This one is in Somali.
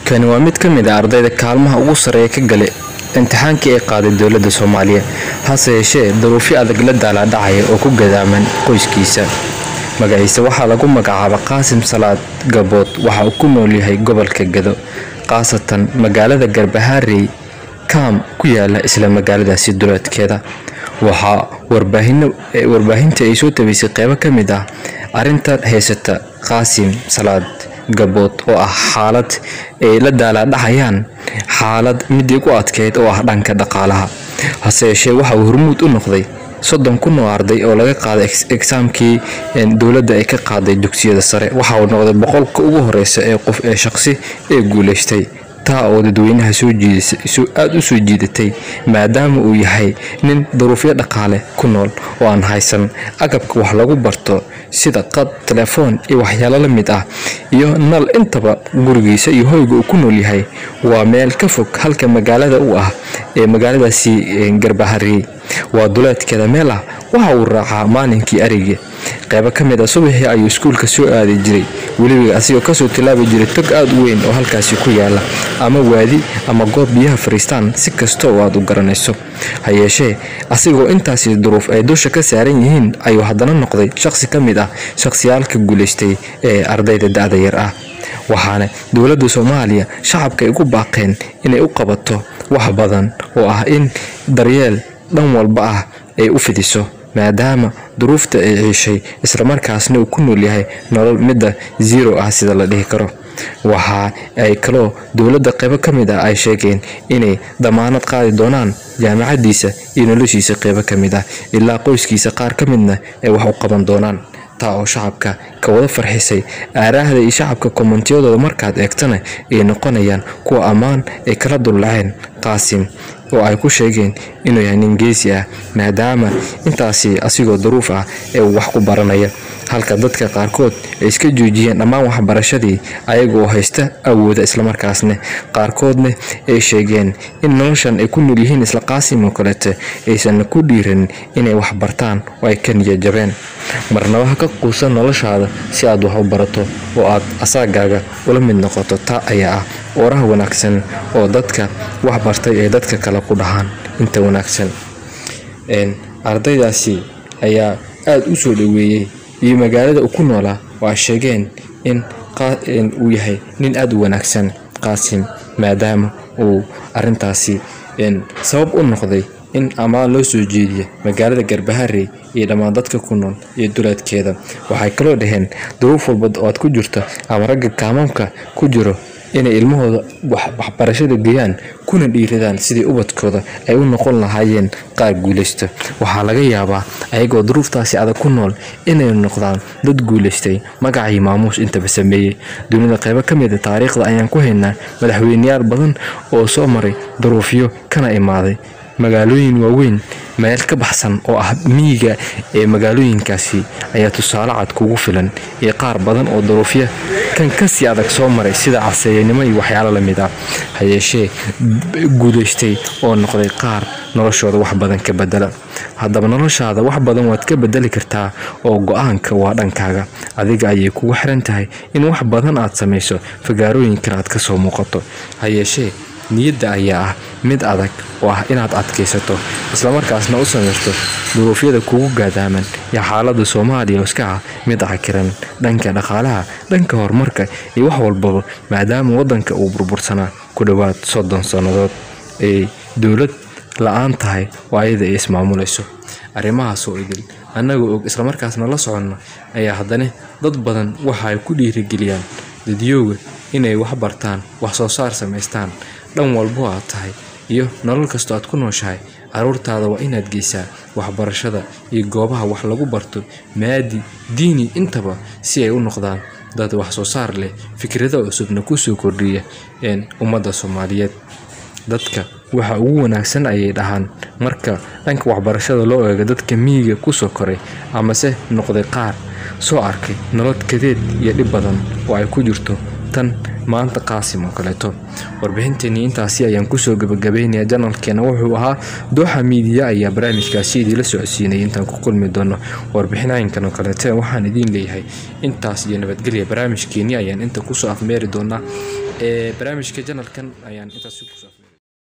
Kani waa mid ka mid ah ardayda kaalmaha ugu sarreeya ka galay imtixaankii ay qaaday dowladda Soomaaliya, hase yeeshee duruufyo adag la daalaa dhacaya oo ku gadaaman qoyskiisa. Magaciisa waxaa lagu magacaabaa Qaasim Salaad Gabood. Waxa uu ku nool yahay gobolka Gado, khaasatan magaalada Garbaharey, kaam ku yaala isla magaaladaasi duleedkeeda. Waxaa warbaahinta ay soo tabaysay qeybo ka mid ah arrinta haysata Qaasim Salaad Gabood, oo ah xaalad ay la daalaa dhacayaan, xaalad midii ku adkeyd oo ah dhanka dhaqaalaha. Hase yeeshee waxa uu hormuud u noqday 30,000 oo arday oo laga qaaday exaamkii dowladda ay ka qaaday dugsiyada sare. Waxa uu noqday 100-ka ugu horeysa ee qof ee shaqsi ee guuleystay, taa oo dadweynaha soo jiidasay, aad u soo jiidatay, maadaama uu yahay nin duruufyo dhaqaale ku nool oo aan haysan agabka wax lagu barto sida qad, telefoon iyo waxyaalo la mid ah iyo nal intaba. Gurigiisa iyo hoyga uu ku nool yahay waa meel ka fog halka magaalada u ah ee magaaladaasi Garbaharey, waa duleedkeeda meel ah. Waxa uu raacaa maalinkii arigii. Qeybo ka mid ah subaxii ayuu iskuulka soo aadi jiray, weliba asigoo kasoo tilaabi jiray tog aad u weyn oo halkaasi ku yaala, ama waadi ama goob biyaha fariistaan, si kasta oo aad u garanayso. Ha yeeshee asigoo intaasi duruuf ay dusha ka saaran yihiin ayuu haddana noqday shaqsi ka mid ah shaqsiyaalka guulaystay ee ardayda da'da yar ah. Waxaana dowladda Soomaaliya shacabka ay ugu baaqeen inay u qabato wax badan oo ah in daryeel dhan walba ah ay u fidiso, maadaama duruufta ay ciishay, islamarkaasna uu ku nool yahay nolol midda zero ah sida la dhihi karo. Waxa ay kaloo dowladda qeybo ka mid ah ay sheegeen inay damaanad qaadi doonaan jaamacadiisa iyo noloshiisa qeybo ka mid ah, ilaa qoyskiisa qaar ka midna ay wax u qaban doonaan, taa oo shacabka ka wada farxisay. Aaraahda iyo shacabka kommentiyadooda markaad eegtana ay noqonayaan kuwa ammaan ay kala dullaceen Qaasim, oo ay ku sheegeen inuu yahay nin geesi ah, maadaama intaasi asigoo duruuf ah ee uu wax ku baranaya, halka dadka qaarkood ay iska joojiyeen dhammaan waxbarashadii ayagoo haysta awooda, islamarkaasna qaarkoodna ay sheegeen in noloshan ay ku nool yihiin isla Qaasim oo kaleete aysan ku dhiiran inay wax bartaan oo ay ka niyad jabeen. Marnaba ha ka quusan noloshaada si aad wax u barato oo aad asaagaaga ula mid noqoto. Taa ayaa ah oraha wanaagsan oo dadka wax bartay ay dadka kale ku dhahaan inta wanaagsan. Ardaydaasi ayaa aad u soo dhaweeyey iyo magaalada uu ku noolaa oo ay sheegeen in uu yahay nin aad u wanaagsan Qaasim, maadaama uu arrintaasi sabab u noqday in ammaan loo soo jeediyo magaalada Garbaharey iyo dhammaan dadka ku nool iyo duleedkeeda. Waxay kaloo dhaheen duruuf walba oo aad ku jirto ama ragga kaamamka ku jiro inay ilmahooda waxbarashada geeyaan kuna dhiiradaan sidii ubadkooda ay u noqon lahaayeen qaar guulaysta. Waxaa laga yaabaa ayagoo duruuftaasi adag ku nool inay noqdaan dad guulaystay, magacii maamuus intaba sameeyey. Dunida qeybo ka mid a taariikhda ayaan ku haynaa madaxweyneyaal badan oo soo maray duruufyo, kana imaaday magaalooyin waaweyn meel ka baxsan oo ah miyiga ee magaalooyinkaasi ayaa tusaale cad kugu filan, iyo qaar badan oo duruufyo kan kasii adag soo maray sida caseeyanimo iyo waxyaalo la mid ah, ha yeeshee guulaystay oo noqday qaar noloshooda wax badan ka bedela. Haddaba noloshaada wax badan waad ka bedeli kartaa oo go-aanka waa dhankaaga, adiga ayay kugu xiran tahay in wax badan aad samayso, fagaarooyinkana aad kasoo muuqato. Ha yeeshee niyadda ayaa ah mid adag oo ah inaad adkaysato, islamarkaasna u samirto duruufyada kugu gaadaaman iyo xaaladda Soomaaliya oo iska ah mid cakiran dhanka dhaqaalaha, dhanka horumarka iyo wax walbaba, maadaama waddanka uu burbursanaa ku dhowaad 30 sannadood ay dowlad la-aan tahay oo ayada ay ismaamulayso. Arrimahaas oo idil annagoo og islamarkaasna la soconno ayaa haddana dad badan waxa ay ku dhiirigeliyaan dadyooga inay wax bartaan, wax soo saar samaystaan. Dhan walbo aad tahay iyo nolol kastoo aad ku nooshahay, caruurtaada waa inaad geysaa waxbarashada iyo goobaha wax lagu barto, maadi diini intaba, si ay u noqdaan dad wax soo saar leh, fikrado cusubna kusoo kordhiya ummadda Soomaaliyeed. Dadka waxa ugu wanaagsan ayay dhahaan marka dhanka waxbarashada loo eego dadka miyiga kusoo koray amase noqday qaar soo arkay nolol kadeed iyo dhib badan oo ay ku jirto Tan maanta Qaasim oo kaleeto. Warbixinteeni intaasi ayaan kusoo gabagabaynayaa. Janalkeena wuxuu ahaa Dooxa Media ayaa barnaamijkaasi idiinla socodsiinayay. Intaan ku kulmi doono warbixinooyinkan oo kaleete, waxaan idiin leeyahay intaas iyo nabadgelya. Barnaamijkeeni ayaan inta kusoo afmeeri doonaa. Barnaamijka janalkan ayaan intaasi kusoo